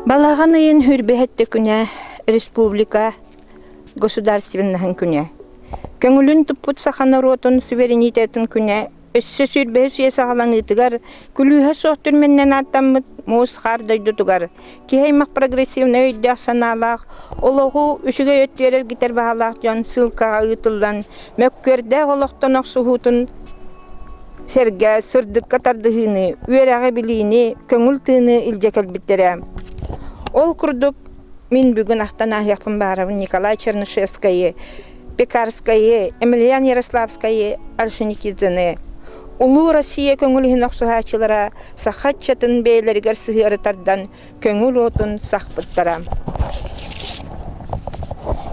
Балаҕан ыйын хүрбэһэттэ күнэ республика государственноһын күнэ. Көҥүлүн туппут саха норуотун суверенитетын күнэ өссө сүүрбэһис үйэ саҕаланыытыгар күлүүһэ суох түрмэннэн ааттаммыт муус-хаар дойдутугар киһи аймах прогрессивнай өйдөөх-санаалаах, олоҕу үчүгэй өттүгэр эргитэр баҕалаах дьон ссылкаҕа ыытыллан, мөккүөрдээх олохтон охсуһуутун сэргэ сырдыкка тардыһыыны, үөрэҕи-билиини, көҥүл тыыны илдьэ кэлбиттэрэ. Ол курдук, мин бүгүн ахтан ааһыахпын баҕарабын Николай Чернышевскайы, Пекарскайы, Емельян Ярославскайы, Орджоникидзены. Улуу Россия көҥүл иһин охсуһааччылара саха ыччатын бэйэлэригэр сыһыары тардан көҥүл уотун сахпыттара.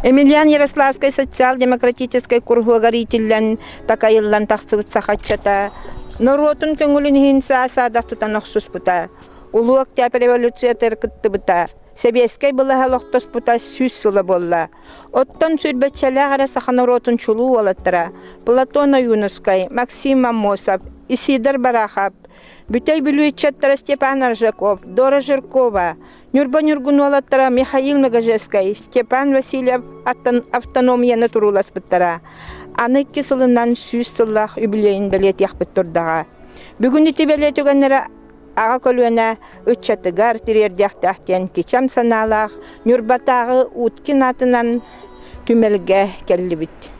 Емельян Ярославскай социал-демократическай куруһуогар иитиллэн, такайыллан тахсыбыт саха ыччата норуотун көҥүлүн иһин саа-саадах тутан охсуспута, Улуу Октябрь революциятыгар кыттыбыта, сэбиэскэй былаһа олохтоспута 100 сыла буолла. Оттон сүүрбэччэлээх эрэ саха норуотун чулуу уолаттара Платон Ойуунускай, Максим Аммосов, Исидор Барахов, Бүтэй Бүлүү ыччаттара Степан Аржаков, Дора Жиркова, Ньурба Ньургун уолаттара Михаил Мегажескай, Степан Васильев автономияны турууласпыттара. Аны икки сылынан 100 сыллаах үбүлүөйүн бэлиэтиэхпит турдаҕа. Бүгүн ити бэлиэ түгэннэрэ аҕа көлүөнэ ыччатыгар тириэрдиэхтээх диэн кичэм санаалаах Ньурбатааҕы Уткин аатынан түмэлгэ кэллибит.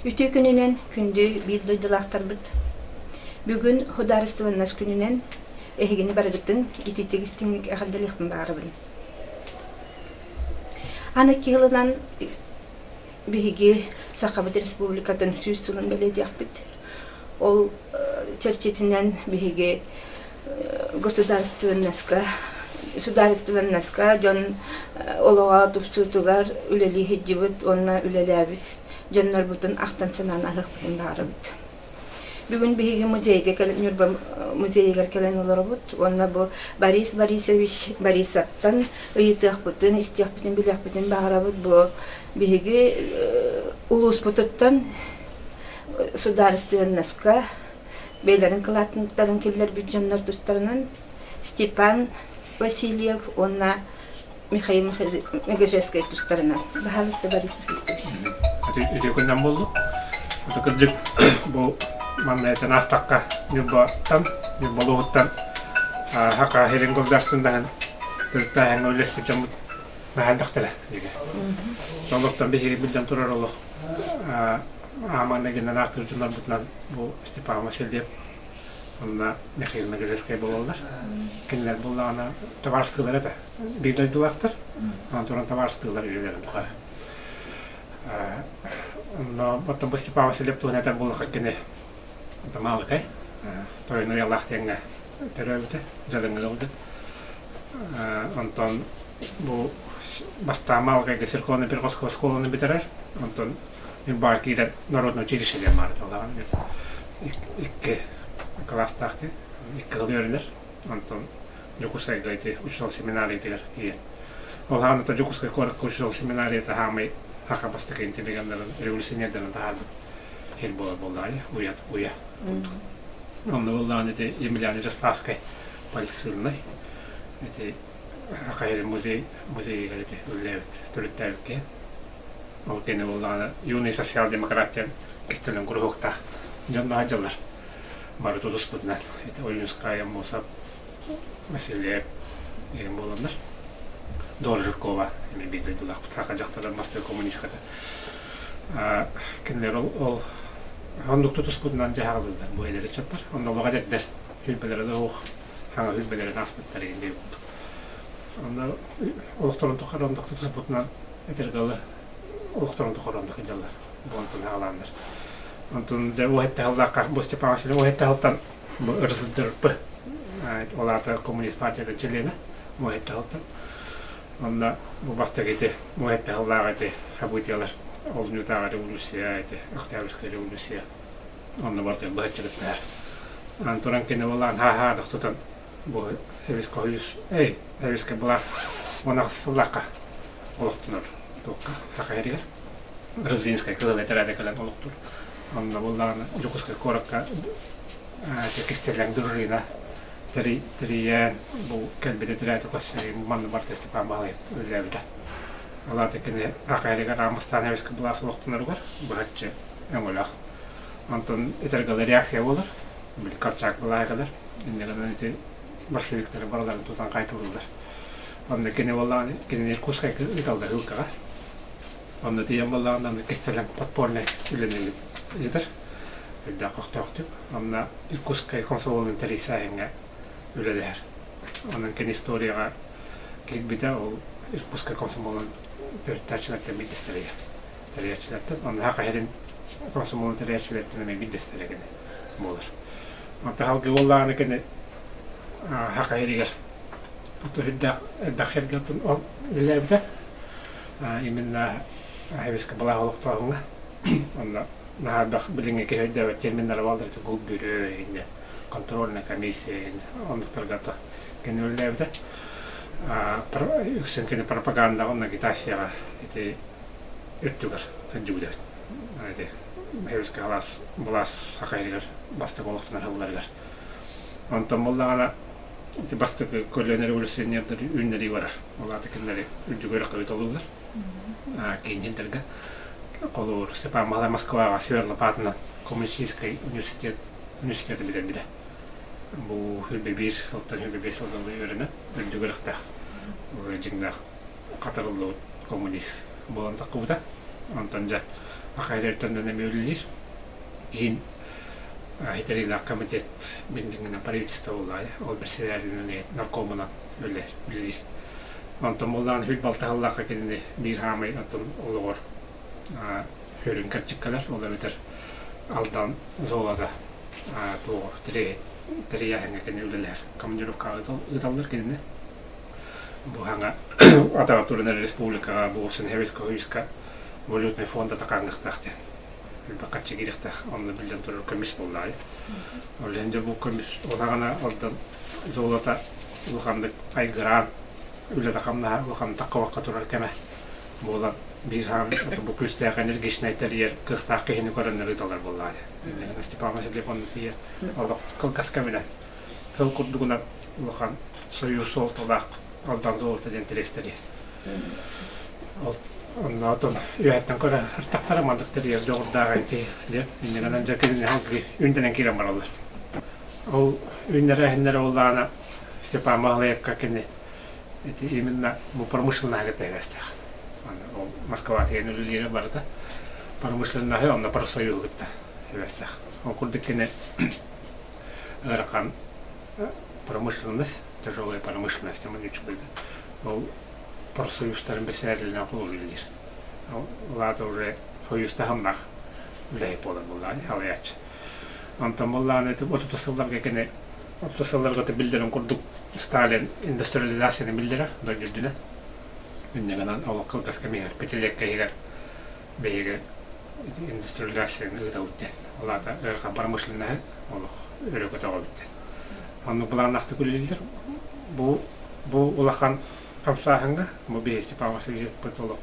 Үтүө күнүнэн күндү биир дойдулаахтарбыт! Бүгүн Судаарыстыбаннас күнүнэн эһигини барыгытын итиитик истиҥник эҕэрдэлиэхпин баҕарабын. Аны киһилынан биһиги Сахабыт Республикатын 100 сылын бэлиэтиэхпит. Ол чэрчитинэн биһиги государственноска судаарыстыбаннаска дьон олоҕо тупсуутугар үлэлии сылдьыбыт уонна үлэлээбит дьоннорбутун ахтан-санаан аһыахпытын баҕарабыт. Бүгүн биһиги музейга кэлэн Ньурба музейыгар кэлэн олоробут уонна бу Борис Борисович Борисовтан ыйытыахпытын, истиэхпитин, билиэхпитин баҕарабыт. Бу биһиги улууспутуттан судаарыстыбаннаска бэйэлэрин кылааттарын киллэрбит дьоннор тустарынан Степан Васильев уонна Михаил Мегежевскай тустарынан. Баһаалыста Борис Васильевич. Үтүө күннэн буоллун. Это кырдьык бу манна этэн аастахха Ньурбаттан, Ньурба улууһуттан Хака Херин государственнаһын төрүттээһиҥҥэ үлэспит дьоммут наһаа элбэхтэрэ. Олохтон биһиги биллэн турар олох Ааман гынан ааттыыр дьоннорбутунан бу Степан Васильев уонна Михаил Нагажевскай буолаллар. Кинилэр буоллаҕына табаарыстыылар этэ. Биир дойдулаахтар. Онон туран табаарыстыылар үлэлэрин тухары. Онно оттон бу Степан Васильев туһунан этэр буоллахха кини Маалыкай тойон уйалаах диэҥҥэ төрөөбүтэ, дьадаҥы ылбыт. Онтон бу бастаан Маалыкайга церковный приходской оскуоланы бүтэрэр. Онтон Ньурбаҕа киирэн народное училище диэн баар этэ икки кылаастаах дии, икки сыл үөрэнэр. Онтон Дьокуускайга ити учуутал семинариятыгар тиийэн. Ол аҕаната Дьокуускай куоракка учуутал семинарията хаамай саха бастакы интеллигеннарын революционердарын таһаарбыт сир буолар буоллаҕа уйа уйа курдук. Онно буоллаҕына ити Емельян Ярославскай политсыылынай ити Саха музей музейыгар ити үлэлээбит төрүттээбит киһи. Ол кэннэ буоллаҕына юный социал-демократ диэн кистэлэҥ куруһуоктаах дьон дьыллар бары тутуспутунан ити Ойуунускай, Аммосов, Васильев диэн буоланнар Дора Жиркова эмиэ биир дойдулаахпыт саха дьахтара бастакы коммунистката кинилэр ол ол оннук тутуспутунан дьаһаҕалыыллар бу эдэр ыччаттар онно олох эдэрдэр сүүрбэлэрэ да суох хаҥа сүүрбэлэрин ааспыттар игин диэн курдук онно олохторун тухары оннук тутуспутунан этэргалы олохторун тухары оннук сылдьаллар бу онтон аҕалааннар онтон дьэ уһэтте сыллаахха бу Степан Васильев уһэтте сылтан бу РСДРП ол аата коммунист партиятын чилиэнэ уһэтте сылтан онно бу бастакы ити уһэтте сыллаах ити событиялар олунньутааҕы революция ити октябрьская революция онно барытын быһаччылыктаһар ан туран кини буолаан хааһаадах тутан бу Эбискэ хойус эй Эбискэ былаас уонах сыллаахха олохтонор туохха саха сиригэр Рызинскай кыһыл этэрээдэ кэлэн олохтуур онно буоллаҕына Дьокуускай куоракка кистэлэҥ дружина. Тэрийэн бу кэлбит этэрээти көрсөрүн манна барыта Степан Баһылай үлэлээбитэ. Ол аата кини Хахайрыгар Аамыстаан эбискэ былаас олохтоноругар быһаччы өҥөлөөх. Онтон этэргэ реакция буолар. Били Корчак былааһа кэлэр. Инньэ гынан ити большевиктары барыларын тутан хайтылыыллар. Онно кини буоллаҕына кинини Иркутскайга ыыталлар һыылкаҕа. Онно тиийэн буоллаҕына аны кистэлэҥ подпольнай үлэни ыытар. Үрдээх көхтөөхтүк. Онно Иркутскай комсомолун тэрийсээһиҥҥэ үлэлэһэр. Онон кини историяҕа киирбитэ ол Иркутскай комсомолун төрүттээччилэртэн биирдэстэрэ тэрийээччилэртэн. Онно Саха сирин комсомолун тэрийээччилэртэн эмиэ биирдэстэрэ кини буолар. Онтон салгыы буоллаҕына кини Саха сиригэр үрдээх элбэх сиргэ ол үлэлээбитэ. Именно Хэбискэ былаах олохтооһуҥҥа. Онно наһаа элбэх билиҥҥи киһи өйдөөбөт терминнэрэ бааллар ити губбүрүө инньэ контрольная комиссия инньэ оннуктарга кини үлэлээбитэ. Үксүн кини пропагандаҕа уонна агитацияҕа ити өттүгэр сылдьыбыт эбит. Ити Хэбискэ алаас былаас саха сиригэр бастакы олохтонор сылларыгар. Онтон буоллаҕына ити бастакы көлүөнэ революционердар үүннэрии барар. Ол аата кинилэри үрдүк үөрэххэ ыыталыыллар. Кииннэргэ. Холобур, Степан Баһылай Москваҕа Свердлопатынан коммунистическай университет университеты бүтэрбитэ. Бу 21 сылтан 25 сылдан үөрэнэн үрдүк үөрэхтээх дьиҥнээх хатарыллыбыт коммунист буолан таххыбыта. Онтон дьэ Ахайрертан эмиэ үлэлиир. Иин Хитэриилээх комитет биллиҥҥинэн правительство буоллаҕа ол председателинэн наркомунан үлэлиир. Онтон буоллаҕына хүл балтаһаллаахха кинини биир хаамай оттон олоҕор хөрүн кэрчиккэлэр, ол эбэтэр Алдан золото туоҕу тэрийээһиҥҥэ кини үлэлэһэр. Командировкаҕа ыыталлар кинини. Бу хаҥа атаҕа туран республикаҕа бу Сенхевиска Союзка валютный фонда такаангыхтаах диэн. Элбэх харчы киириэхтээх. Онно биллэн турар көмүс буоллаҕай. Ол иһин дьэ бу көмүс улаҕана Алдан золото улаханнык айгыраан үлэтэ-хамнаһа улахан таххыбакка турар кэмэ буолан биир хаан бу күүстээх энергичнай тэрийэр кыахтаах киһини көрөннөр ыыталлар буоллаҕа дии. Степан Васильев онно тиийэн олох кылгас кэминэн сыл курдугунан улахан союз суолталаах Алдан золото диэн тириэстэри ол онноотун үөһэттэн көрө ыртахтара маннык тэрийэр дьоҕурдаах киһи диэн иннинэн дьэ кинини үүнтэнэн киирэн бараллар. Ол үүннэрээһиннэрэ буоллаҕына Степан Баһылайапка кини ити именно бу промышленноһыгар тэһигэстээх. Ол Москва тиийэн үлэлиирэ барыта промышленноһы онно профсоюһу кытта сибээстээх. Ол курдук кини ыарахан промышленность, тяжелая промышленность ол профсоюзтарын бэсээрилинэн холобур үлэлиир. Ол аата уже союз таһымнаах үлэһит буолар буоллаҕа салайааччы. Онтон буоллаҕына ити 30 сылларга кини 30 сылларга биллэрин курдук Сталин индустриализацияны биллэрэр дойду үрдүнэн. Инньэ гынан олох кылгас кэмигэр пятилетка иһигэр биһиги индустриализацияны ыытабыт диэн. Ол аата ыарахан промышленноһы олох өрө көтөҕөбүт диэн. Оннук былааннаахтык үлэлииллэр. Бу бу улахан хамсааһыҥҥа бу биһи Степан Васильевпыт олох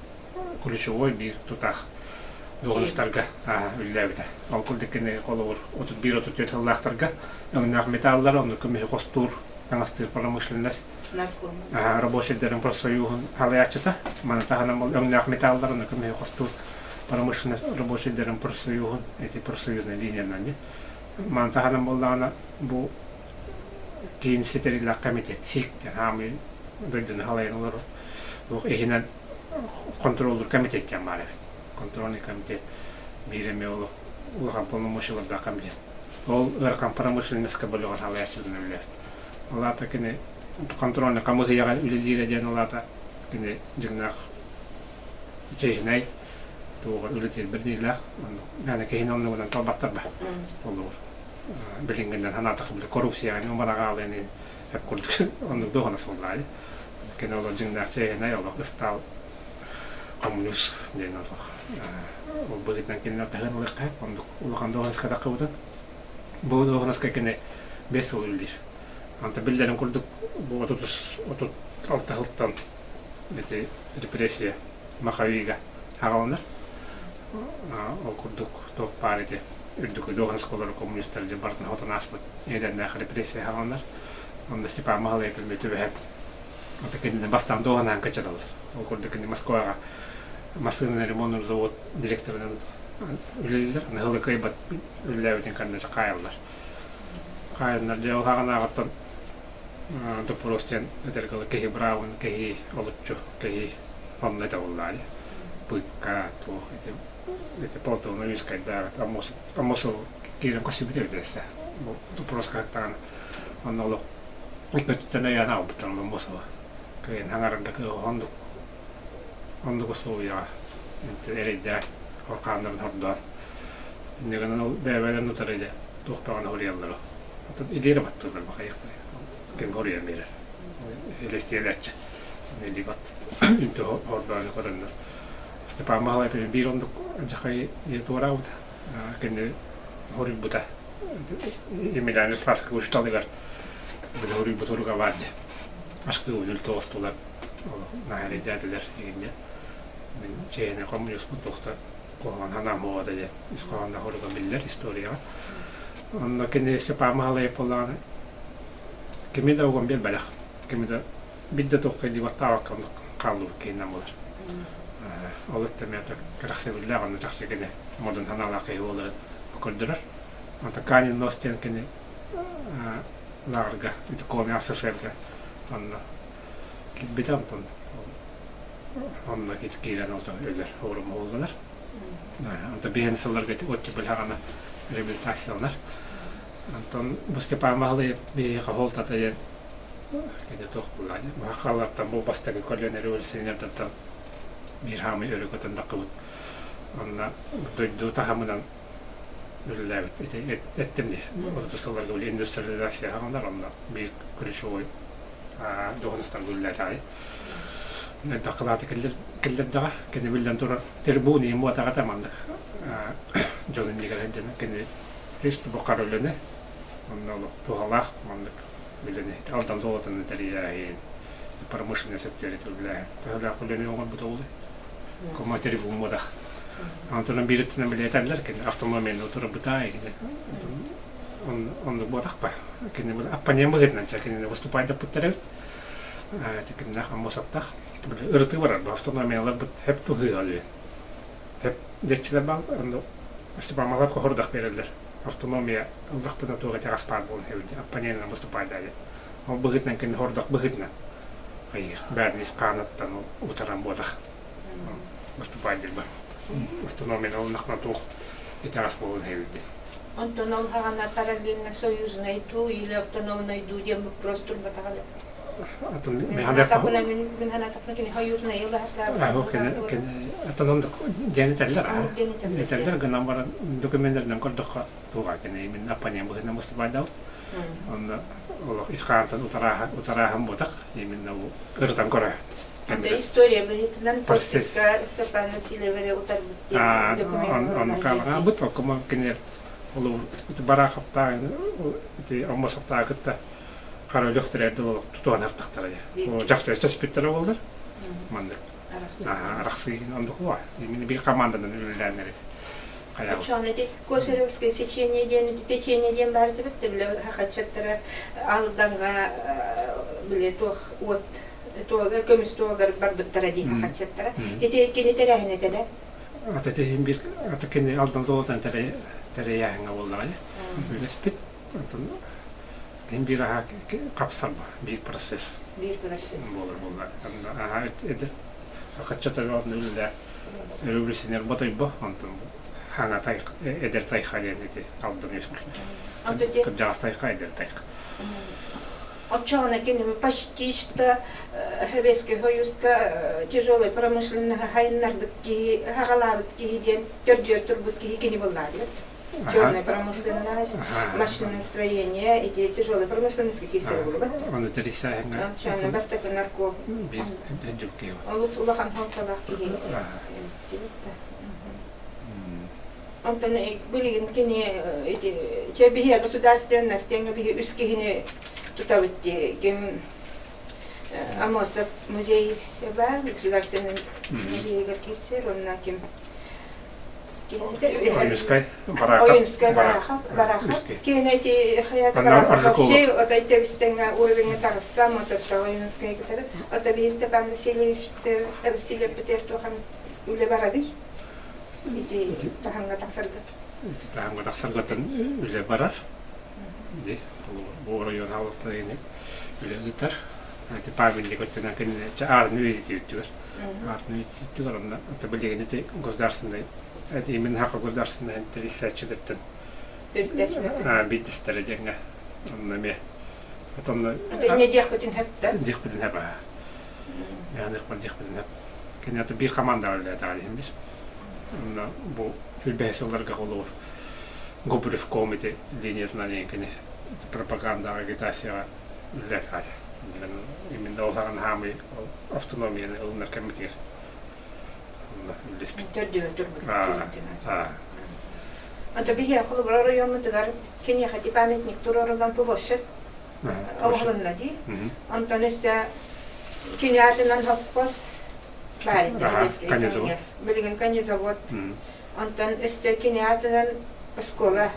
ключевой биир тутаах дуоһунастарга үлэлээбитэ. Ол курдук кини холобур 31-34 сыллаахтарга өҥнөөх металлары, онно көмүһү хостуур, таҥастыыр промышленность рабочайдарын профсоюһун салайааччыта. Маны таһынан ол өҥнөөх металлар, онно көмүһү хостуур промышленность рабочайдарын профсоюһун, эти профсоюзная линиянан Маны таһынан буоллаҕына бу киин ситэриллэх комитет СИК диэн хаамыы дойдуну салайан олорор туох иһинэн контроллуур комитет диэн баар эбит. Контрольный комитет биир эмиэ олох улахан полномочиялардаах комитет. Ол ыарахан промышленноска бөлөҕөр салайааччытынан үлэлээбит. Ол аата кини контрольный хамыыһыйаҕа үлэлиирэ диэн ол аата кини дьиҥнээх чиэһинэй туоҕар үлэтигэр бэриниилээх мээнэ киһини оннугунан талбаттар ба олугур билиҥҥинэн санаатахха били коррупцияны умараҕаалыаны эп курдук оннук дуоһунас буоллаҕай кини олор дьиҥнээх чиэһинэй олох ыстаал коммунист диэн олох ол быһыытынан кинилэр таһын ылыахха оннук улахан дуоһунаска таххыбытын бу дуоһунаска кини 5 сыл үлэлиир онто биллэрин курдук бу 36 сылтан ити репрессия маховига аҕаланар. Ол курдук туох баар ити үрдүкү дуоһунаска олорор коммунистар дьэ барытын хотон ааспыт эдэрнээх репрессия аҕаланар. Онно Степан Маһалайып эмиэ түбэһэн ото кинини бастаан дуоһунаан кыччаталлар. Ол курдук кини Москваҕа массыынаны ремонтнуур завод директорынан үлэлииллэр. Аны ыһылы кыайбат үлэлээбитин кэннэ хаайаллар. Хаайаннар дьэ ол хаҕынааҕыттан доппуруос диэн этэргэ киһи быраабын киһи олуччу киһи онно этэ буоллаҕа пытка туох ити ити полтону үскайдаабыт Аммосов киирэн көрсүбүт эбит эссе бу доппуруоска сыттаҕына онно олох өттүттэн өйөөн аҕалбыттар Аммосова кыайан хаҥарар да кыаҕа оннук оннук условияҕа эрэйдээх орхааннарын хордоон инньэ гынан ол бэйэ-бэйэлэрин утары дьэ туох даҕаны хоруйаллара Оттон илиирэ баттыыллар бахайыахтара. Ким хоруйан биэрэр. Илэстиэлээччи. Илии бат. Үнтү хордоон көрөннөр. Степан Баһылайып биир оннук дьахай туораабыта. Кини хоруйбута. Емельян Ярославскай учууталыгар били хоруйбут уруга баар дии. Ашкыы үнүл тоҕустулар. Наһаа эрэйдээтилэр дигинне. Мин чиэһинэй хомуньууспут туохта куһаҕан санаам буолуо диэн ис хоһоонноох уруга биллэр историяҕа. Онно кини Степан Маһалайып буоллаҕына кими да уган биэрбэтэх, кими да биир да туохха илии баттаабакка оннук хааллыбыт киһинэн буолар. Ол өттө эмиэ кэрэхсэбиллээх онно чахчы кини модун санаалаах киһи буоларын көрдөрөр. Онтон Канин нос диэн кини лааҕырга ити Коми СССР-га онно киирбитэ онтон онно киирэн ол өлөр уурумуһулланар. Онтон биһиэн сылларга оттепель хаҕана реабилитацияланар. Онтон бу Степан Баһылайып биһиэхэ суолтата диэн кини туох буолла Махалартан бу бастакы көлүөнэ революционердартан биир хаамый өрө көтөн таххыбыт. Онно дойду таһымынан үлэлээбит ити эттим дии. Отут сылларга били индустриализация хаҕанар онно биир ключевой дуоһунастарга үлэлээтэҕэй. Элбэх кылааты киллэрдэҕэ. Кини биллэн турар трибуна ему атаҕата маннык дьон иннигэр сылдьан кини үс бухар үлэни онно олох туһалаах маннык үлэни Алдан золотаны тэрийээһин промышленность өттүгэр үлэлээһин төһөлөөх үлэни оҥорбута буолуой кума трибуммутах Онтон биир өттүнэн билиэтэллэр кини автономияны утарбыта оннук буотахпа кини оппонент быһыытынан чэ кинини выступайдаппыттар эбит кимнээх Аммосовтаах ырытыы барар бу автономияларбыт хэп туһыыга үһү хэп диэччилэр баал онно Степан Малапка хордах биэрэллэр автономия ыллахпына туох итэҕэс баар буолан эбит оппонентынан выступайдаайы ол быһыытынан кини хордох быһыытынан хайыыр бээтин ис хаанаттан утаран буотах выступайдырба автономияны ыллахпына туох итэҕэс буолан эбит Онтон ол хаҕана параллельно союзнай дуу или автономнай дуу диэн вопрос турбатаҕа да. Диэн этэллэр этэллэр гынан баран документарынан көрдөххө туга кини именно оппонент быһыытынан выступайдабыт онно олох ис хаантан утарааһын буотах именно ырытан көрө история быһыытынан Костика Степан Васильевич утарбыт диэн документ онно хаалаҕаабыт оккума кинилэр ол Бараховтаах ити Омосовтааҕы кытта хара өлөхтөрө эрдэ олох тутуһан артахтара дьахтар өстөспүттэрэ буоллар маннык арахсыы оннук уа именно биир команданан үлэлээннэр эти Оччоҕуна ити Косаревское сечение диэн течение диэн баар этибит били хахачаттара Алдаҥҥа били туох уот туога көмүс туогар барбыттара дии хахачаттара ити кини тэрээһин этэ да ата тиһин биир ата кини Алдан золотан тэрээһиҥҥэ буоллаҕа үлэспит Оттон иһин биир аһа хапсар биир процесс. Биир процесс. Буолар буолла. Аһа эдэр хаччата онно үлэлээ революционер ботойбо онтон хаҥа тайх эдэр тайха диэн ити алдан үөскүүр. Кырдьаҕас тайха эдэр тайха. Оччоҕуна кини почти что Советский Союзка тяжелой промышленноһы хайыннарбыт киһи, хаҕалаабыт киһи диэн төрдүөр турбут киһи кини буоллаа диэт. Черная промышленность, машиностроение, эти тяжелые промышленность киирсэр буолбат. Ону тэрийсээһиҥҥэ. Чана бастакы нарком. Биир дьуккиев. Олус улахан холтолоох киһи. Онтон билигин кини ити чэ биһи государственность диэҥҥэ биһи үс киһини тутабыт дии. Ким Амосов музей баар, государственный музейыгар киирсэр, онно ким. Ойуунускай Бараахап. Ойуунускай Бараахап. Бараахап. Киһини ити хайата Бараахап вообще отой тэбистеҥҥэ уровеҥҥа таҕыста мототта Ойуунускай кытары. Ото биһи Степан Васильевич Васильевпитер туохан үлэ барарый? Ити таһымҥа тахсарга. Ити таһымҥа тахсаргаттан үлэ барар. Бу оройуон халыктарын үлэ ыытар. Ити памятник өттүнэн кинини аарын үйэтитииттигэр. Аарын үйэтитииттигэр онно ата билигин ити государственный именно хака государственный тэрийсээччилэртэн биирдэстэрэ диэҥҥэ онно эмиэ отонно инньэ диэхпитин сөптө диэхпитин сөп аа диэхпитин сөп кини ата биир командаҕа үлэлээтэҕин иһин бир онно бу үлбэһи сылларга холобур Губревком ити линиятынан кини пропагандаҕа агитацияҕа үлэлээтэҕэ именно ол саҕана хаамый автономияны ылынар кэммитигэр Төрдүгэр турбут Ото биһиэхэ холобур оройуоммутугар киниэхэ ити памятник туруоруллан площадь оҥоһулунна дии. Онтон өссө кини аатынан совхоз баар этэ Билигин конезавод. Онтон өссө кини аатынан оскуола.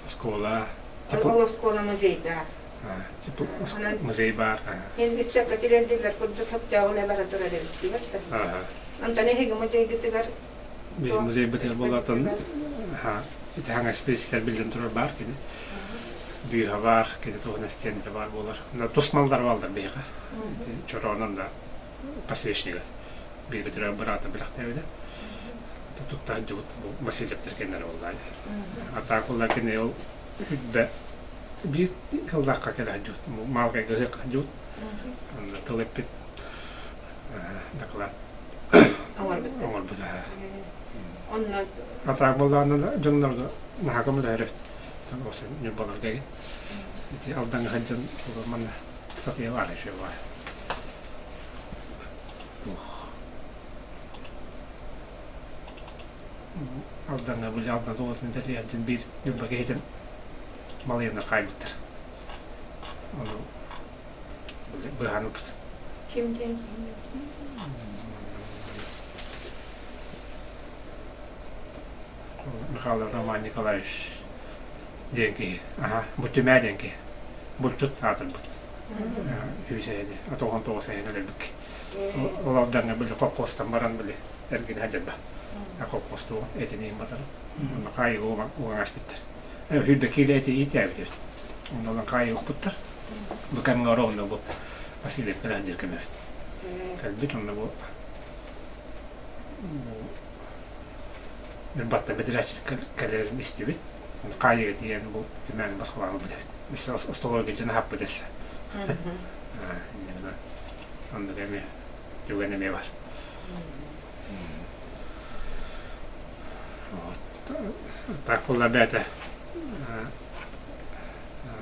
Оскуола. Ол оскуола музейдаах. Музей баар. Мин ыччакка тириэрдиллэр курдук сөптөөх үлэ бара турар эбит диибэт да. Онтон эһиги музейгытыгар Музейбытыгар буоллартан ити хаҥа экспедициялар биллэн турар баар кини. Бүүһэ баар, кини туһун эстиэнтэ баар буолар. Тус маллар бааллар биһиэхэ. Чороонон да посвящнига. Бииргэ төрөөбүт быраата билэхтээбитэ. Тутта сылдьыбыт бу Васильевтар кэннэрэ буоллаҕа. Атаакуллар кини ол үрбэ биир сыллаахха кэлэ сылдьыбыт, маалыкайга ыһыахха сылдьыбыт. Онно тыл эппит доклад оҥорбута. Онно Атаак буоллаҕына дьоннорго наһаа көмөлөһөрө. Ньурбаларга ити Алдаҥҥа сылдьан манна сатыйа баар еще баар. Алдаҥҥа били Алдан суолатын тэрийээччин биир Ньурба киһитин малыйаннар хаайбыттар. Ону быһаан ылбыт. Ким диэн Михайлов Роман Николаевич диэн киһи. Аха, бу Түмээ диэн киһи. Булчут аатырбыт. Үс эһэни, 99 эһэни өлөрбүт. Ол Алдаҥҥа били колхозтан баран били эргин сылдьарба. Колхозтуу этиниин батарым. Онно хаайыга уган аспыттар. Хүрдэ киилэ эти иитээбит эбит. Онно ылан хаайыга укпуттар. Бу кэмҥэ оруобуна бу Васильев кэлэ сылдьар кэмэ эбит. Кэлбит онно бу Ньурбаттан бэдэрээччит кэлэрин истибит. Хаайыга тиийэн бу түмээн босхолоон ылбыт эбит. Остолобуойга дьон аһаппыт эссе. Оннук эмиэ түгэн эмиэ бар. Так буолла бэйэтэ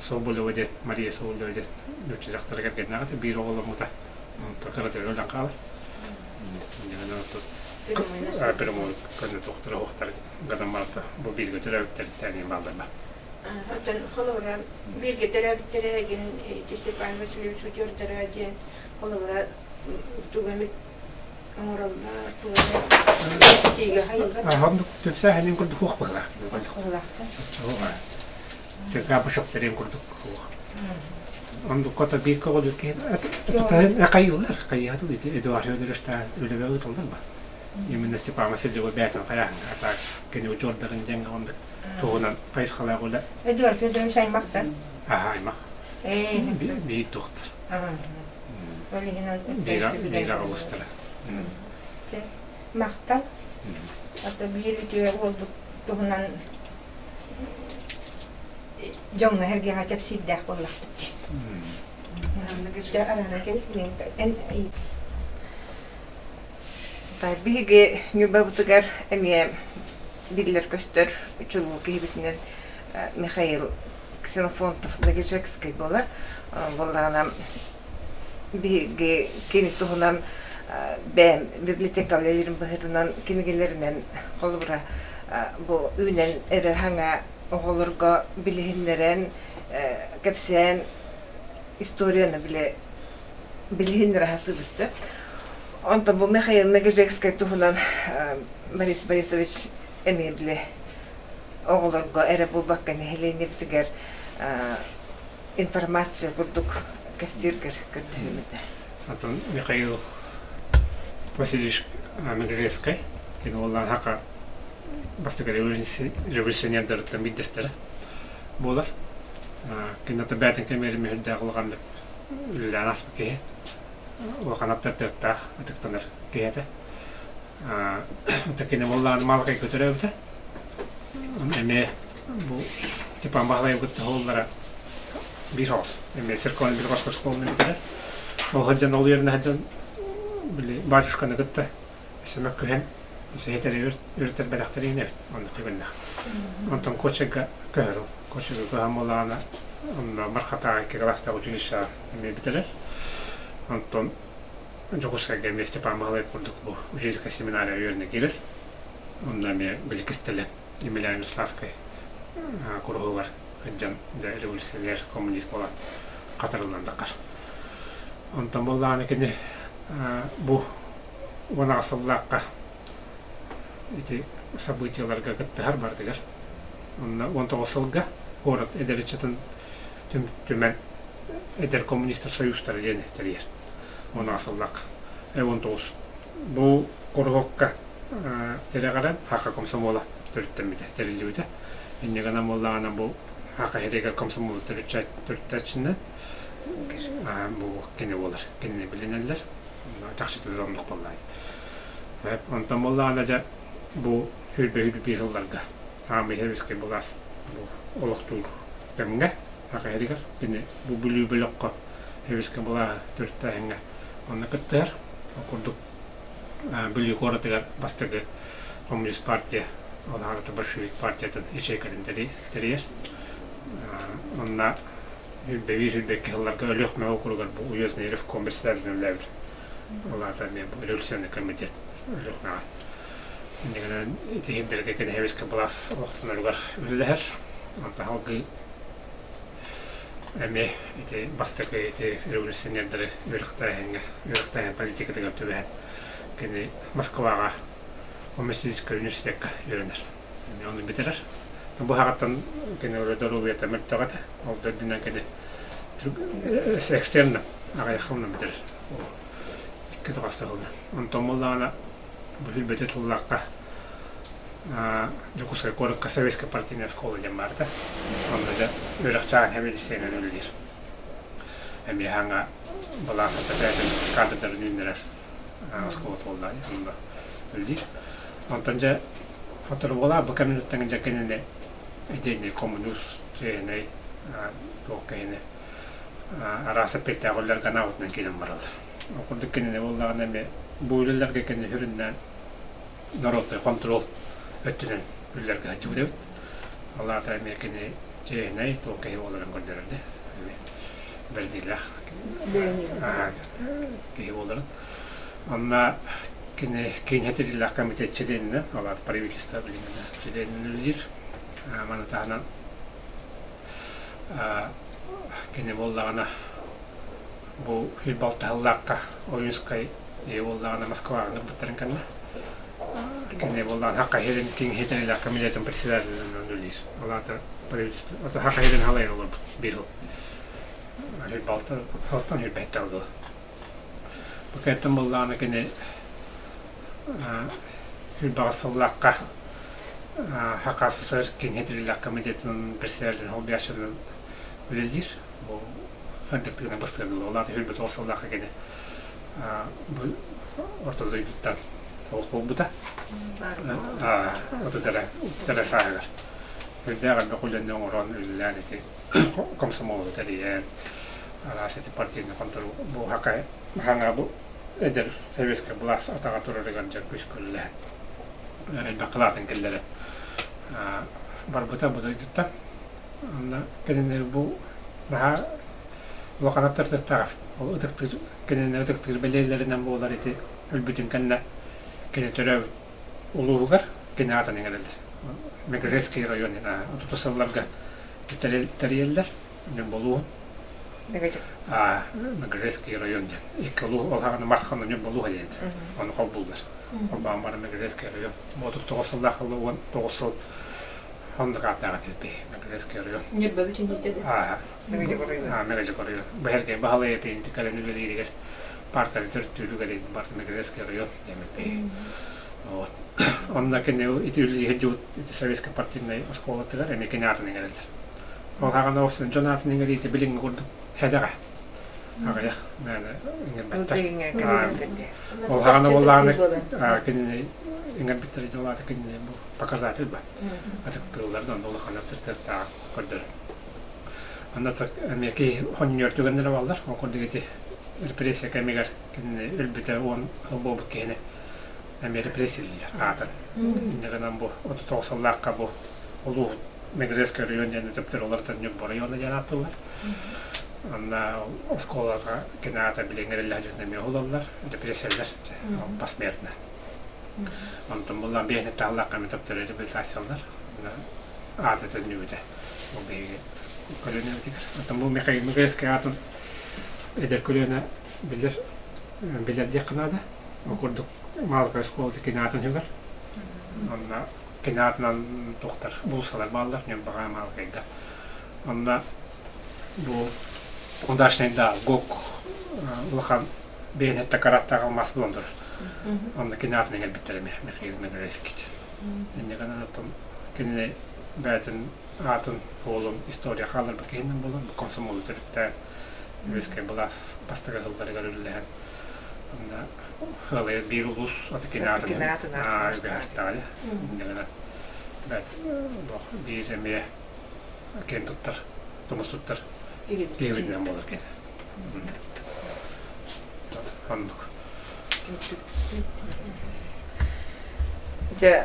Соболева диэн Мария Соболева диэн нуучча дьахтара кэргэннээх этэ биир оҕоломмута онтон кыратыгар өлөн хаалар прямой көнө туохтара уохтар гынан барта бу бииргэ төрөөбүттэриттэн бааллар Оттон холобура бииргэ төрөөбүттэрэ эгин Степан Васильевич удьуордара диэн холобура тугу эмит оҥороллор, тугу эмит этиигэ хайыллар. Оннук түмсээһинин курдук хуох быһылаах. Габышевтарын курдук хуох. Оннук кото биир көҕүлүр киһи хайыылар хайыһатыл ити Эдуард Федоровичтаан үлэбэ ыытыллар ба. Именно Степан Васильева бээтин хайааһын атаак кини удьуордарын дьэҥҥэ оннук туһунан хайысхалаах үлэ. Эдуард Федорович аймахтан? Аха аймах. Биир туохтар. Биир аҕалыстара. Махтал. Ото биир үтүө уолбут туһунан дьоҥҥо эргиэҕэ кэпсиирдээх буоллахпыт дии. Дьэ араана кэбис эн Биһиги Ньурбабытыгар эмиэ биллэр-көстөр чулуу киһибитинэн Михаил Ксенофонтов Дагижекский буолар. Буоллаҕына биһиги кини туһунан бэйэм библиотека үлэлиирим быһыытынан кинигэлэринэн холобура бу үүнэн эрэр хаҥа оҕолорго билиһиннэрэн кэпсээн историяны билэ билиһиннэрэ сатыыбыт. Онтон бу Михаил Мегежекскэй туһунан Борис Борисович Эмиэ били оҕолорго эрэ буолбакка нэһилиэнньэбитигэр информация курдук кэпсииргэр көрдөһүөм этэ. Атын Михаил Васильевич Мегежекскэй кини уоллаан хака бастакы революционердарыттан биирдэстэрэ буолар. Кини ата бээтин кэмигэр мүһүрдээх улаханнык үлэлээн ааспыт киһи. Улахан аптарытыаттаах ытыктанар киһи этэ. Кини буоллаҕына Малакайга төрөөбүтэ. Эмиэ бу Степан Баһылайы кытта оһоллара биир соҕус. Эмиэ церковный биир хоско оскуоланы бүтэрэр. Ол сылдьан ол үөрэнэ сылдьан били батюшканы кытта сэмэк күһэн сэһэтэри үрүтэр бэлэхтэрин эбит. Онно түгэннэх. Онтон Кочега көһөр ол. Кочега көһөн буоллаҕына онно Мархатааҕы икки класстаах училищеҕа эмиэ бүтэрэр. Онтон Дьокуускайга эмиэ Степан Баһылай курдук бу учительскай семинария үөрэнэ киирэр. Онно эмиэ били кистэлэҥ Емельян Вячеславскай куруһугар сылдьан дьэ революционер коммунист буолан хатарыллан таххар. Онтон буоллаҕына кини бу 18 сыллаахха ити событиеларга кыттыһар барытыгар. Онно 19 сылга куорат эдэр ыччатын түмэн эдэр коммунистар союзтара диэн тэрийэр. 16 сыллаах 19 бу куруһуокка тирэҕирэн Хака комсомола төрүттэммитэ, тэриллибитэ. Инньэ гынан буоллаҕына бу Хака иһиригэр комсомолу төрүттээччинэн бу кини буолар. Кинини билинэллэр. Чахчыта да оннук буоллаҕа. Онтон буоллаҕына дьэ бу сүүрбэ сылларга аамый Сэбиэскэй былаас бу олохтуур кэмҥэ Саха иһиригэр кини бу Бүлүү бөлөххө Сэбиэскэй былааһы төрүттээһиҥҥэ онно кыттыһар. Ол курдук Бүлүү куоратыгар бастакы коммунист партия, ол аата большевик партиятын ячейкатын тэрийэр. Онно 101-102 сылларга Өлүөхүмэ округар бу уездный ревком председателинэн үлэлээбит. Ол аата эмиэ бу революционный комитет Өлүөхүмэҕэ. Иннигинэн ити сирдэргэ кини Сэбиэскэй былаас олохтоноругар үлэлэһэр. Онтон салгыы эмиэ ити бастакы ити революционердары үөрэхтээһиҥҥэ үөрэхтээһин политикатыгар түбэһэн кини Москваҕа Коммунистическай университекка үөрэнэр. Эмиэ ону бүтэрэр. Бу саҕаттан кини уже доруобуйата мөлтөх этэ. Ол да үрдүнэн кини экстерном аҕыйах сылынан бүтэрэр. Икки тоҕус сылынан. Онтон буоллаҕына бу сүүрбэтэ сыллаахха Дьокуускай куоракка Советская партийная школа диэн баар этэ. Онно дьэ үөрэх чааһын сэбиэдиссэйинэн үлэлиир. Эмиэ хаҥа былаас бэйэтин кадрдарын үүннэрэр оскуола буолла онно үлэлиир. Онтон дьэ сотору буолаа бу кэмниттэн дьэ кинини идейный коммунист чиэһинэй туох киһини араас эппиэттээх үлэлэргэ анаабытынан киирэн бараллар. Ол курдук кинини буоллаҕына эмиэ бу үлэлэргэ кини сүрүннээн народный контрол өттүнэн үлэлэргэ сылдьыбыт эбит. Ол аата эмиэ кини чиэһинэй, туох киһи буоларын көрдөрөр да бэрниилээх киһи буоларын. Онно кини киин хэтирилээх комитет чилиэнинэн, ол аата правительство билиҥҥинэ чилиэнинэн үлэлиир. Маны таһынан кини буоллаҕына бу Балта Ойуунскай ийэ буоллаҕына Москваҕа ыҥырбыттарын кэннэ кини буоллаҕына Хака иһирин Киҥ иһитинилээх комитетын председателинэн үлэлиир. Ол аата правительство Хака иһирин халайан олорбут биир сыл. Балта алтан сүүрбэһиттэ дылы. Бу кэнниттэн буоллаҕына кини сүүрбэҕис сыллаахха Хака СССР Киин иһитинилээх комитетын председателин солбуйааччытынан үлэлиир. Бу ынтыктыгына быстыан ол аата 29 сыллаахха кини бу орто дойдуттан олох буолбута. Отут эрэ сааһыгар. Үрдээх элбэх үлэни оҥорон үлэлээн ити комсомолу тэрийэн араас ити партийнай контрол бу хака хаҥа бу эдэр советскай былаас атаҕа турарыгар дьэ күүскэ үлэлэһэн элбэх кылаатын киллэрэн барбыта бу дойдуттан. Онно кинини бу наһаа улахан аптарытыттаах ол ытыктыыр кинини ытыктыыр бэлиэлэринэн буолар ити өлбүтүн кэннэ кини төрөөбүт улууһугар кини аатын иҥэрэллэр. Мегежекский район 30 сылларга тэрийэллэр. Болуун. Мегежекский район диэн. Икки улуу ол хаҕана Мархан Ньурба улууһа диэн. Ону холбууллар. Холбоон баран Мегежекский район. 39 сыллаах 19 сыл оннук ааттаах этибит Мегежекский район. Ньурба бүтүннүүтэ да? Мегежек район. Бэһэргэй Баһылай Эпиинти кэлэн үлэлииригэр парканы төрүттүүрүгэр барыта Мегежекский район диэммит. Вот. Онно кини ити үлэлии сылдьыбыт ити советскай партийнай оскуолатыгар эмиэ кини аатын иҥэрэллэр. Ол хаҕана дьон аатын иҥэриитэ билиҥҥи курдук сэдэҕэ. Аҕыйах мээнэ иҥэрбэттэр. Ол хаҕана буоллаҕына кинини иҥэрбиттэрэ дьол аата кинини бу показатель ба. Атыктыыллар да онно улахан авторитеттаах көрдөрөр. Онно эмиэ киһи хонньуор түгэннэрэ бааллар. Ол курдук ити репрессия кэмигэр кинини өлбүтэ уон сыл буолбут киһини эмиэ репрессиялииллэр аатын. Инньэ гынан бу 39 сыллаахха бу улуу Мегрезский район диэн төптөр уларытан Ньурба района диэн ааттыыллар. Онно оскуолаҕа кини аата билиҥҥи эрэллээх эмиэ уһулаллар, репрессиялар посмертно. Онтон буллаан биэһин тааллаахха эмиэ төптөрү реабилитациялар. Аата төннүбүтэ. Ол биһиги көлүөнэбитигэр. Оттон бу Михаил Мегрезский аатын эдэр көлүөнэ билэр билэр диэххэ наада. Ол курдук Маалыкай оскуолата кини аатын сүгэр. Онно кини аатынан туохтар уулуссалар бааллар Ньурбаҕа Маалыкайга. Онно бу Удачнайдаах ГОК улахан бэйэтэ караттаах алмаас булан турар. Онно кини аатын иҥэрбиттэр эмиэ Михаил Мегрезкич. Инньэ гынан оттон кинини бэйэтин аатын уолун история хаалларбыт киһинэн буолан бу комсомолу төрүттээн Советскай былаас бастакы сылларыгар үлэлэһэн онно Ыалайар биир улуус аты кини аатын үгэһэртэҕэ инньэ бэт биир эмиэ киэн туттар тумус туттар киһибитинэн буолар кини оннук. Дьэ,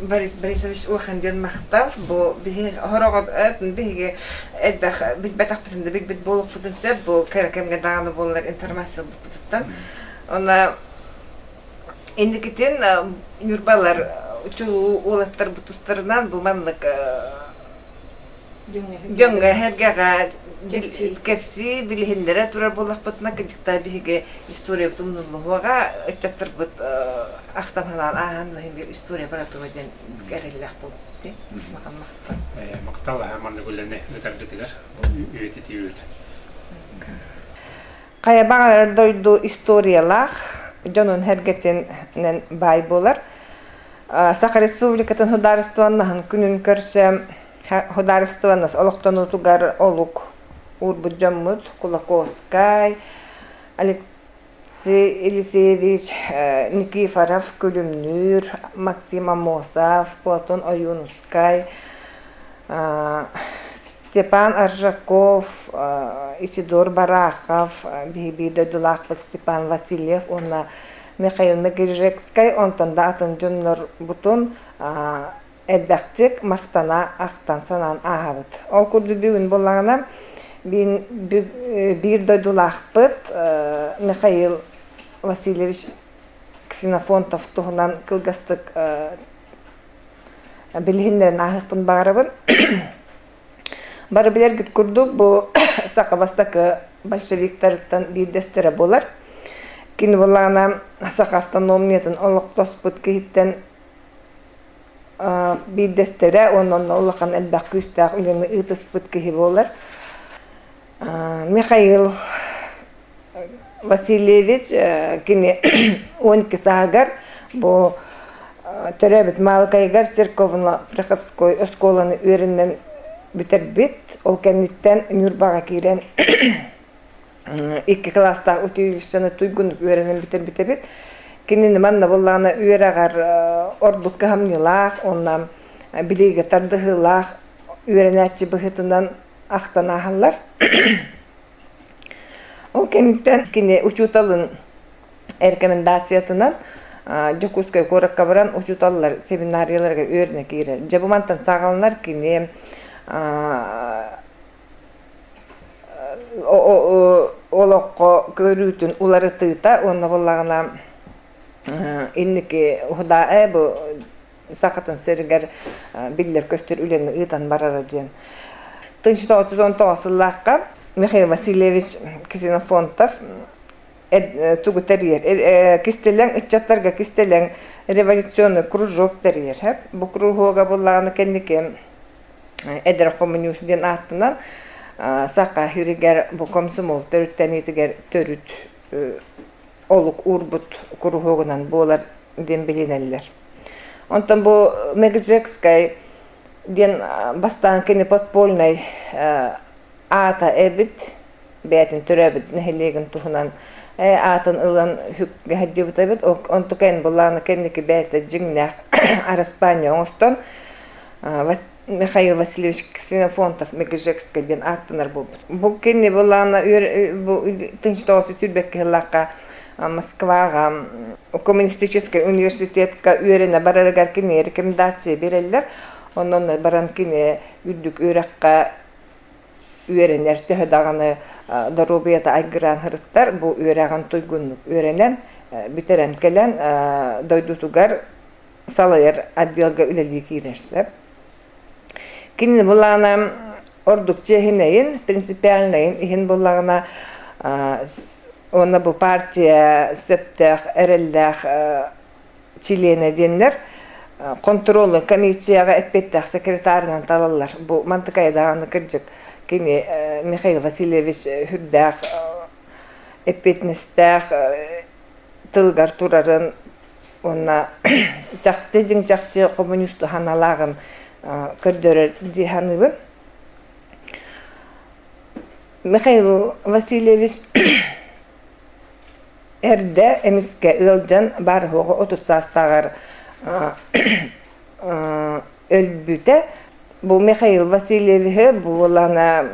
Борис Борисович улахан диэн махтал. Бу биһи хороҕот биһиги элбэх билбэтэхпитин да билбит буолуохпутун сөп. Бу кыра кэмҥэ даҕаны буоллар информация ылбыппытыттан. Онно инникитин Ньурбалар чулуу уолаттарбыт тустарынан бу маннык дьоҥҥо эһэргэҕэ кэпсии билиһиннэрэ турар буоллахпытына кырдьыктаа биһиги историябыт умнуллуһуоҕа ыччаттарбыт ахтан санаан ааһан история бара туруо диэн эрэллээх буолбут улахан махтал. Махтал маннык үлэни ыытаргытыгар үйэтитиибит. Хайа баҕарар дойду историялаах, дьонун сэргэтинэн баай буолар. Саха Республикатын судаарыстыбаннаһын күнүн көрсө судаарыстыбаннас олохтонуутугар олук уурбут дьоммут Кулаковскай, Алексей Елисеевич Никифоров Күлүмнүүр, Максим Аммосов, Платон Ойуунускай, Степан Аржаков, Исидор Барахов, биһи дойдулаахпыт Степан Васильев уонна Михаил Мегежекскай, онтон да атын дьоннорбутун элбэхтик махтана ахтан санаан ааһабыт. Ол курдук бүгүн буоллаҕына биир дойдулаахпыт Михаил Васильевич Ксенофонтов туһунан кылгастык билиһиннэрэн ааһыахпын баҕарабын. Бары билэргит курдук, бу саха бастакы большевиктарыттан биирдэстэрэ буолар. Кини буоллаҕына саха автономиятын олохтоспут киһиттэн биирдэстэрэ уонна онно улахан элбэх күүстээх үлэни ыытыспыт киһи буолар. Михаил Васильевич кини 12 сааһыгар бу төрөөбүт Маалыкайыгар церковно-приходской оскуоланы үөрэнэн бүтэрбит. Ол кэнниттэн Ньурбаҕа киирэн икки кылаастаах училищены туйгуннук үөрэнэн бүтэрбит эбит. Кинини манна буоллаҕына үөрэҕэр ордук кыһамньылаах уонна билиигэ тардыһыылаах үөрэнээччи быһыытынан ахтан ааһаллар. Ол кэнниттэн кини учууталын рекомендациятынан Дьокуускай куоракка баран учууталлар семинарияларыгар үөрэнэ киирэр. Дьэ бу мантан саҕаланар кини олоххо көрүүтүн уларытыыта уонна буоллаҕына инники уһудаа бу Сахатын сиригэр биллэр-көстөр үлэни ыытан барара диэн. 1919 сыллаахха. Михаил Васильевич Ксенофонтов тугу тэрийэр кистэлэҥ ыччаттарга кистэлэҥ революционный кружок тэрийэр. Бу кругуга буллаҕына кэнники эдэр хомуньуус диэн ааттанан саха сиригэр бу комсомол төрүттэниитигэр төрүт олук уурбут куруһуогунан буолар диэн билинэллэр. Онтон бу Мегджекскай диэн бастаан кини подпольнай аата эбит, бэйэтин төрөөбүт нэһилиэгин туһунан аатын ылан сылдьыбыт эбит. Онтукайын былаана кэнники бэйэтэ дьиҥнээх араспаанньа оҥостон Михаил Васильевич Ксенофонтов Мегежекскэй диэн ааттанар буолбут. Бу кини былаана бу 1922 сыллаахха Москваҕа коммунистическай университетка үөрэнэ барарыгар кини рекомендация биэрэллэр. Онон баран кини үрдүк үөрэххэ үөрэнэр төһө даҕаны доруобуйата айгыраан сырыттар, бу үөрэҕин туйгуннук үөрэнэн бүтэрэн кэлэн дойдутугар салайар отделга үлэлии киирэр сөп. Кини былаана ордук чиэһинэйин, принципиальнайын иһин буллаҕына уонна бу партия сөптөөх, эрэллээх чилиэнэ диэннэр хонтуруолун комиссияҕа эппиэттээх секретарынан талаллар. Бу мантыкайа даҕаны кырдьык кини Михаил Васильевич сүрдээх эппиэтинэстээх тылыгар турарын уонна чахчы дьиҥ чахчы хомуньуусту санаалааҕын көрдөрөр дии саныыбын. Михаил Васильевич эрдэ эмискэ ыалдьан баар-суоҕа 30 саастааҕар өлбүтэ. Бу Михаил Васильевиһы буолана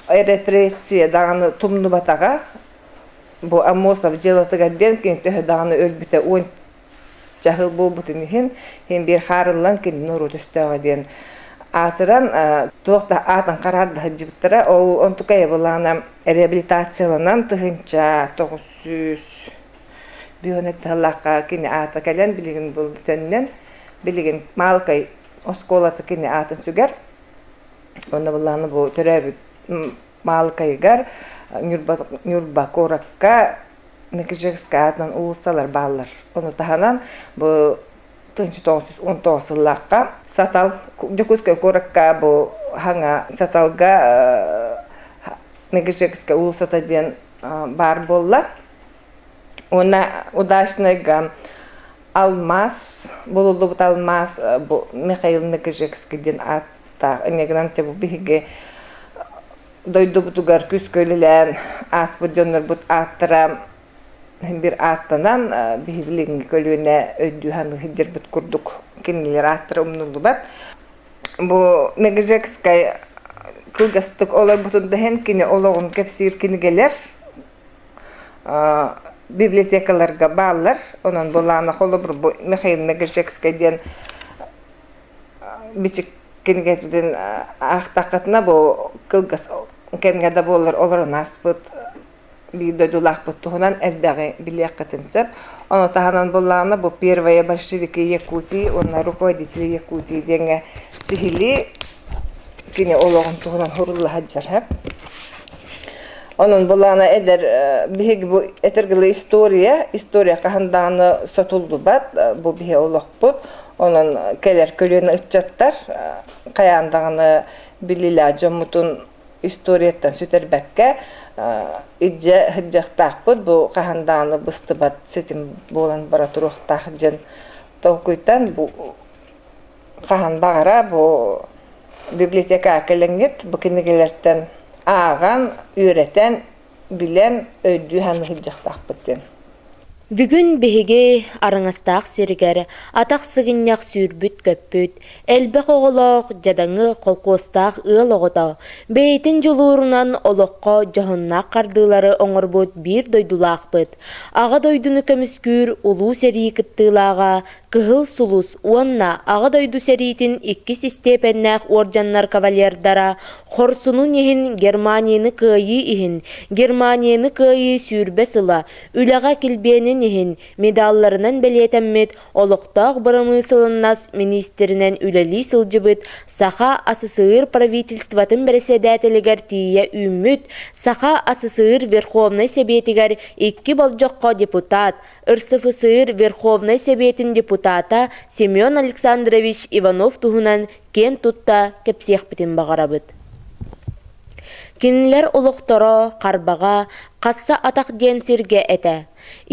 репрессия даҕаны тумнубатаҕа. Бу Аммосов дьыалатыгар диэн кини төһө даҕаны өлбүтэ уон чаһыл буолбутун иһин, иһин биир хаарыллан кинини норуот өстөөҕө диэн аатыран туох да аатын хараарда сылдьыбыттара. Ол онтукайа былаана реабилитацияланан 1900 сыллаахха кини аата кэлэн билигин бұл төннөн билигин Маалыкай оскуолата кини аатын сүгэр. Онно былааны бу төрөөбүт Маалыкайыгар Ньурба, Ньурба куоракка Мекежевская аатынан уулуссалар бааллар. Ону таһынан бу 1919 сыллаахха Сатал Дьокуускай куоракка бу хаҥа Саталга Мегежекская уулуссата диэн баар буолла. Уонна Удачнайга алмаас булуллубут алмаас бу Михаил Мегежекский диэн ааттаах. Инньэ гынан бу биһиги дойдубутугар күүскэ үлэлээн ааспыт дьоннорбут ааттара биир ааттанан биһи билиҥҥи көлүөнэ өйдүү саныы сылдьарбыт курдук кинилэр ааттара умнуллубат. Бу Мегежекскай кылгастык олорбутун да иһин кини олоҕун кэпсиир кинигэлэр библиотекаларга бааллар. Онон былаана холобур бу Михаил Мегежекскай диэн бичик кинигэтин аахтаххытына бу кылгас кэмҥэ да буоллар олорон ааспыт биир дойдулаахпыт туһунан элбэҕи билиэххитин сөп. Ону таһынан буллаҕына бу первые большевики Якутии уонна руководители Якутии диэҥҥэ сиһилии кини олоҕун туһунан сурулла сылдьар. Онон булаана эдэр биһиги бу этэргилэ история, история хаһан даҕаны сотуллубат, бу биһи олохпут. Онон кэлэр көлүөнэ ыччаттар хайаан даҕаны билилээх дьоммутун историяттан сүтэрбэккэ илдьэ сылдьыахтаахпыт, бу хаһан даҕаны быстыбат ситим буолан бара туруохтаах диэн толкуйтан бу хаһан баҕара бу библиотекаҕа кэлэҥҥит бу кинигэлэртэн ааҕан, үөрэтэн, билэн, өйдүү саныы сылдьыахтаахпыт диэн. Бүгүн биһиги Араҥастаах сиригэр атах сыгынньах сүүрбүт-көппүт, элбэх оҕолоох дьадаҥы холкуостаах ыал оҕото, бэйэтин дьулуурунан олоххо дьоһуннаах хардыылары оҥорбут биир дойдулаахпыт, Аҕа дойдуну көмүскүүр Улуу сэрии кыттыылааҕа Кыһыл Сулус уонна Аҕа дойду сэриитин иккис истиэпэннээх уордьаннар кавалердара хорсунун иһин Германияны кыайыы иһин Германияны кыайыы 20 сыла үлэҕэ килбиэнин. үлэтин иһин медалларынан бэлиэтэммит олохтоох бырамыысыланнас миниистиринэн үлэлии сылдьыбыт Саха АССР правительствотын бэрэссэдээтэлигэр тиийэ үүммүт Саха АССР Верховнай Сэбиэтигэр икки болдьоххо депутат, РСФСР Верховнай Сэбиэтин депутата Семен Александрович Иванов туһунан киэн тутта кэпсиэхпитин баҕарабыт. Кинилэр олохторо Харбаҕа Хасса Атах диэн сиргэ этэ.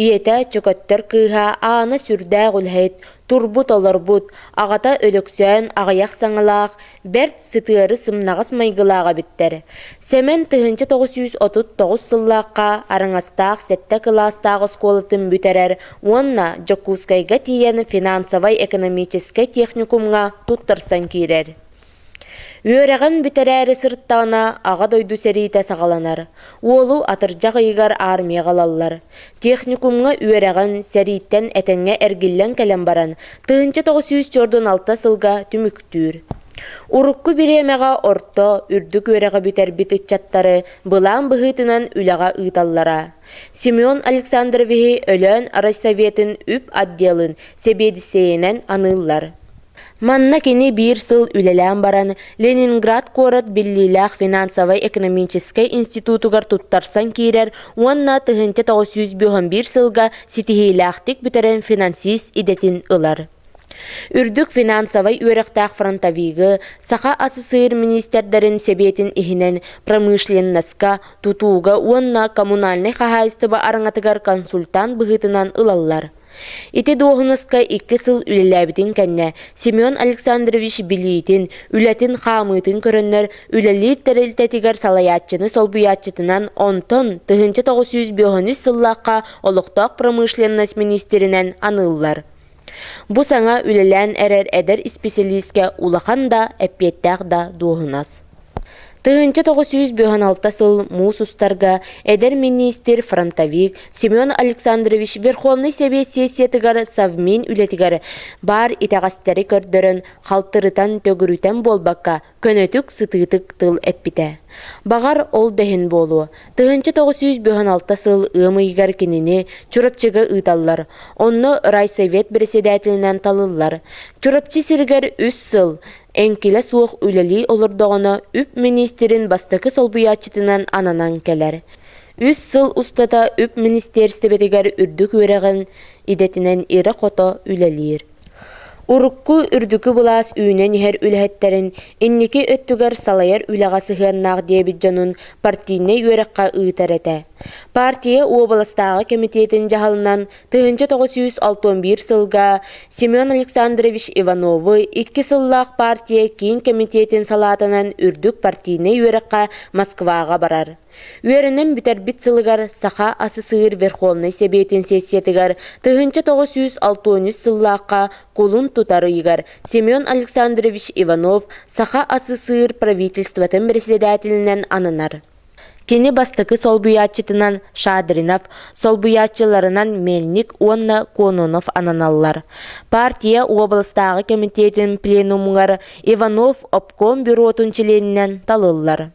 Ийэтэ Чөкөттөр кыыһа Аана сүрдээх үлэһит, турбут-олорбут, аҕата Өлөксөөн аҕыйах саҥалаах, бэрт сытыары сымнаҕас майгылаах эбиттэр. Сэмэн 1939 сыллаахха Араҥастаах сэттэ кылаастаах оскуолатын бүтэрэр уонна Дьокуускайга тиийэн финансовай-экономическай техникумҥа туттарсан киирэр. Үөрэҕин бүтэрээри сырыттаҕына Аҕа дойду сэриитэ саҕаланар. Уолу атырдьах ыйыгар армияҕа ылаллар. Техникумҥа үөрэҕин сэрииттэн этэҥҥэ эргиллэн кэлэн баран, 1946 сылга түмүктүүр. Урукку бириэмэҕэ орто, үрдүк үөрэҕи бүтэрбит ыччаттары былаан быһыытынан үлэҕэ ыыталлара. Семен Александровиһы Өлөөн райсоветын үп отделын сэбиэдиссэйинэн аныыллар. Манна кини биир сыл үлэлээн баран, Ленинград куорат биллиилээх финансовай-экономическай институтугар туттарсан киирэр уонна 1951 сылга ситиһиилээхтик бүтэрэн финансист идэтин ылар. Үрдүк финансовай үөрэхтээх фронтовигы Саха АССР миниистирдэрин Сэбиэтин иһинэн промышленноска, тутууга уонна коммунальнай хаһаайыстыба араҥатыгар консультант быһыытынан ылаллар. Ити дуоһунаска икки сыл үлэлээбитин кэннэ Семен Александрович билиитин, үлэтин хаамыытын көрөннөр үлэлиир тэрилтэтигэр салайааччыны солбуйааччытынан, онтон 1953 сыллаахха олохтоох промышленность миниистиринэн аныыллар. Бу саҥа үлэлээн эрэр эдэр исписэлиискэ улахан да, эппиэттээх да дуоһунас. 1956 сыл муус устарга эдэр миниистир, фронтовик Семен Александрович Верховнай Сэбиэт сессиятыгар Совмин үлэтигэр баар итэҕэстэри көрдөрөн, халтырытан, төгүрүтэн буолбакка, көнөтүк, сытыытык тыл эппитэ. Баҕар, ол да иһин буолуо, 1956 сыл ыам ыйыгар кинини Чурапчыга ыыталлар, онно райсовет председателинэн талыллар. Чурапчы сиригэр үс сыл эҥкилэ суох үлэлии олордоҕуна үп миниистирин бастакы солбуйааччытынан ананан кэлэр. Үс сыл устата үп министиэристибэтигэр үрдүк үөрэҕин идэтинэн ирэ-хото үлэлиир. Урукку үрдүкү былаас үүнэн иһэр үлэһиттэрин инники өттүгэр салайар үлэҕэ сыһыаннаах диэбит дьонун партийнай үөрэххэ ыытар этэ. Партия уобаластааҕы кэмитиэтин дьаһалынан 1961 сылга Семен Александрович Ивановы икки сыллаах партия киин кэмитиэтин салаатынан үрдүк партийнай үөрэххэ Москваҕа барар. Үөрэнэн бүтэрбит сылыгар Саха АССР Верховнай Сэбиэтин сессиятыгар 1963 сыллаахха кулун тутар ыйыгар Семен Александрович Иванов Саха АССР правительствотын председателинэн ананар. Кини бастакы солбуйааччытынан Шадринов, солбуйааччыларынан Мельник уонна Кононов ананаллар. Партия уобаластааҕы кэмитиэтин пленумугар Иванов обком бюротун чилиэнинэн талыллар.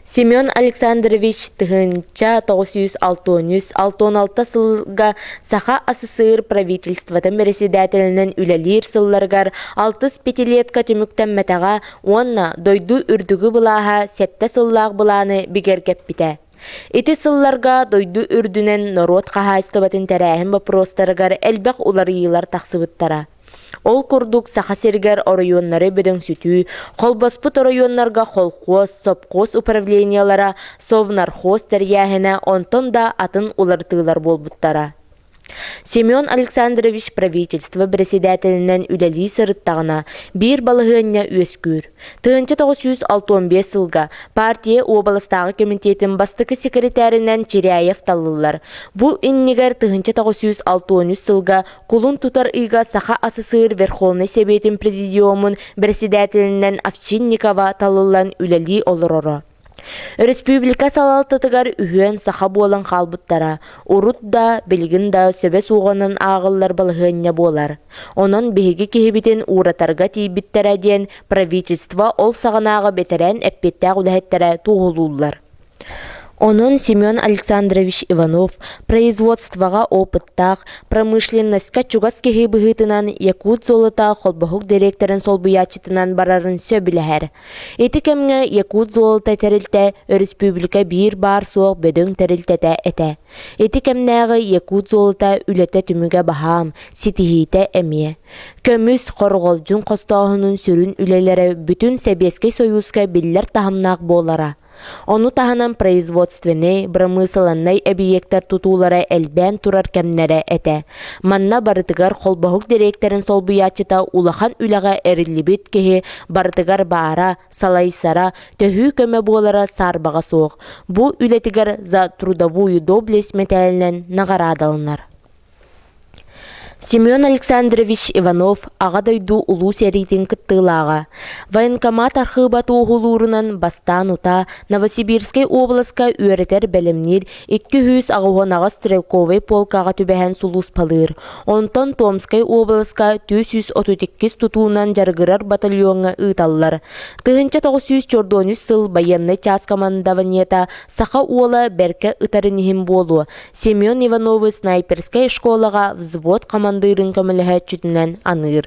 Семен Александрович 1963-66 сылга Саха АССР правительствотын бэрэссэдээтэлинэн үлэлиир сылларыгар алтыс пятилетка түмүктэммэтэҕэ уонна дойду үрдүкү былааһа сэттэ сыллаах былааны бигэргэппитэ. Ити сылларга дойду үрдүнэн норуот хаһаайыстыбатын тэрээһин боппуруостарыгар элбэх уларыйыылар тахсыбыттара. Ол курдук Саха сиригэр оройуоннары бөдөҥсүтүү, холбоспут оройуоннарга холкуос, сопхуос управлениелара, совнархоз тэрийээһинэ онтон да атын уларытыылар буолбуттара. Семен Александрович правительство бэрэссэдээтэлинэн үлэлии сырыттаҕына, биир балаһыанньа үөскүүр. 1965 сылга партия уобаластааҕы кэмитиэтин бастакы секретарынан Чиряев талыллар. Бу иннигэр 1963 сылга кулун тутар ыйга Саха АССР Верховнай Сэбиэтин Президиумун бэрэссэдээтэлинэн Овчинникова талыллан үлэлии олороро. Өрөспүүбүлүкэ салалтатыгар үһүөн саха буолан хаалбыттара, урут да, билигин да сөбө суоҕунан ааҕыллар балаһыанньа буолар. Онон биһиги киһибитин ууратарга тиийбиттэрэ диэн правительство ол саҕанааҕы бэтэрээн эппиэттээх үлэһиттэрэ туоһулууллар. Онон Семен Александрович Иванов производствоҕа опыттаах, промышленноска чугас киһи быһыытынан Якутзолото холбоһук дириэктэрин солбуйааччытынан барарын сөбүлэһэр. Ити кэмҥэ Якутзолото тэрилтэ өрөспүүбүлүкэ биир баар-суох бөдөҥ тэрилтэтэ этэ. Ити кэмнээҕи Якутзолото үлэтэ түмүгэ баһаам, ситиһиитэ эмиэ. Көмүс, хорҕолдьун хостооһунун сүрүн үлэлэрэ бүтүн Сэбиэскэй Сойууска биллэр таһымнаах буолара. Ону таһынан производственнай, бырамыысыланнай эбийиэктэр тутуулара элбээн турар кэмнэрэ этэ. Манна барытыгар холбоһук дириэктэрин солбуйааччыта улахан үлэҕэ эриллибит киһи барытыгар баара, салайсара, төһүү көмө буолара саарбаҕа суох. Бу үлэтигэр «За трудовую доблесть» мэтээлинэн наҕараадаланар. Семен Александрович Иванов Аҕа дойду Улуу сэриитин кыттыылааҕа. Военкомат архыыба туоһулуурунан бастаан утаа Новосибирскай уобаласка үөрэтэр-бэлэмниир 288 стрелковай полкаҕа түбэһэн сулууспалыыр. Онтон Томскай уобаласка 432 тутуунан дьарыгырар батальоҥҥа ыыталлар. 1943 сыл байыаннай чаас командованиета саха уола бэркэ ытарын иһин буолуо, Семен Ивановы снайперскай школаҕа взвод хамандыырын көмөлөһөөччүтүнэн аныыр.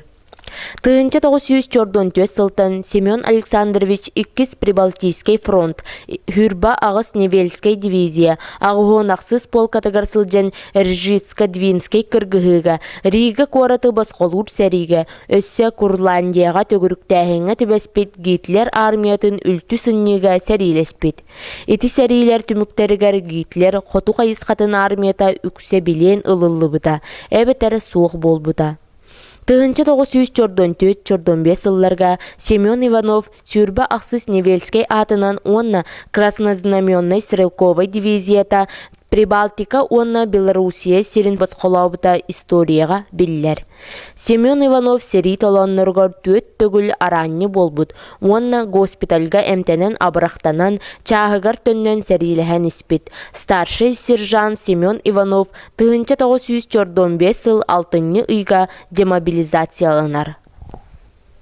1944 сылтан Семен Александрович иккис Прибалтийский фронт, Хүрба аҕыс Невельскэй дивизия, аҕыһуон ахсыс полкатыгар сылдьан Ржицко-Двинскэй кыргыһыыга, Рига куораты босхолуур сэриигэ, өссө Курландияҕа төгүрүктээһиҥҥэ түбэспит Гитлер армиятын үлтү сынньыыга сэриилэспит. Ити сэриилэр түмүктэригэр Гитлер хоту хайысхатын армията үксэ билиэн ылыллыбыта эбэтэр суох буолбута. 1944-45 сылларга Семен Иванов сүүрбэ ахсыс Невельскэй аатынан уонна Краснознаменнай стрелковай дивизията Прибалтика уонна Белоруссия сирин босхолообута историяҕа биллэр. Семен Иванов сэрии толоонноругар түөрт төгүл араанньы буолбут уонна госпитальга эмтэнэн абырахтанан, чааһыгар төннөн сэриилэһэн испит. Старшай сержант Семен Иванов 1945 сыл алтынньы ыйга демобилизацияланар.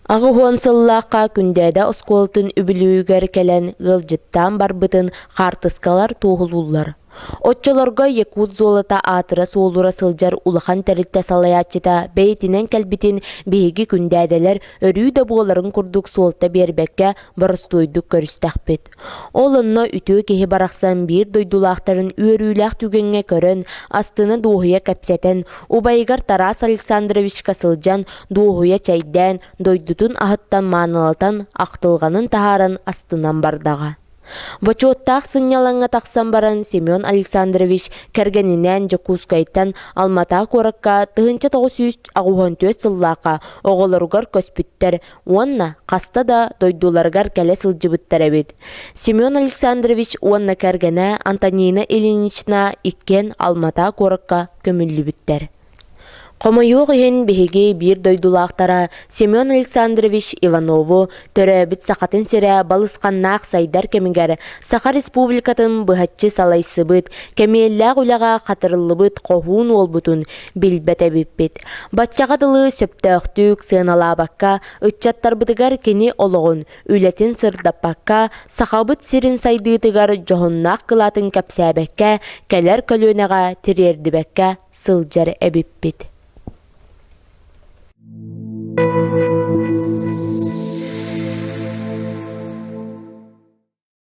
80 сыллаахха Күндээдэ оскуолатын үбүлүөйүгэр кэлэн ыалдьыттаан барбытын хаартыскалар туоһулууллар. Оччолорго якут золото аатыра-суолура сылдьар улахан тэрилтэ салайааччыта бэйэтинэн кэлбитин биһиги күндээдэлэр өрүү да буоларын курдук суолта биэрбэккэ боростуойдук көрүстэхпит. Ол онно үтүө киһи барахсан биир дойдулаахтарын үөрүүлээх түгэҥҥэ көрөн, астына-дуоһуйа кэпсэтэн, убайыгар Тарас Александровичка сылдьан дуоһуйа чэйдээн, дойдутун аһыттан маанылатан, ахтылҕанын таһааран астынан бардаҕа. Бочуоттаах сынньалаҥҥа тахсан баран Семен Александрович кэргэнинээн Дьокуускайтан Алмата куоракка 1984 сыллаахха оҕолоругар көспүттэр уонна хаста да дойдуларыгар кэлэ сылдьыбыттар эбит. Семен Александрович уонна кэргэнэ Антонина Ильинична иккиэн Алмата куоракка көмүллүбүттэр. Хомойуох иһин, биһиги биир дойдулаахтара Семен Александрович Иванову төрөөбүт Сахатын сирэ балысханнаах сайдар кэмигэр Саха Республикатын быһаччы салайсыбыт, кэмиэллээх үлэҕэ хатырыллыбыт хоһуун уолбутун билбэт эбиппит. Баччаҕа дылы сөптөөхтүк сыаналаабакка, ыччаттарбытыгар кини олоҕун, үлэтин сырдаппакка, Сахабыт сирин сайдыытыгар дьоһуннаах кылаатын кэпсээбэккэ, кэлэр көлүөнэҕэ тириэрдибэккэ сылдьар эбиппит.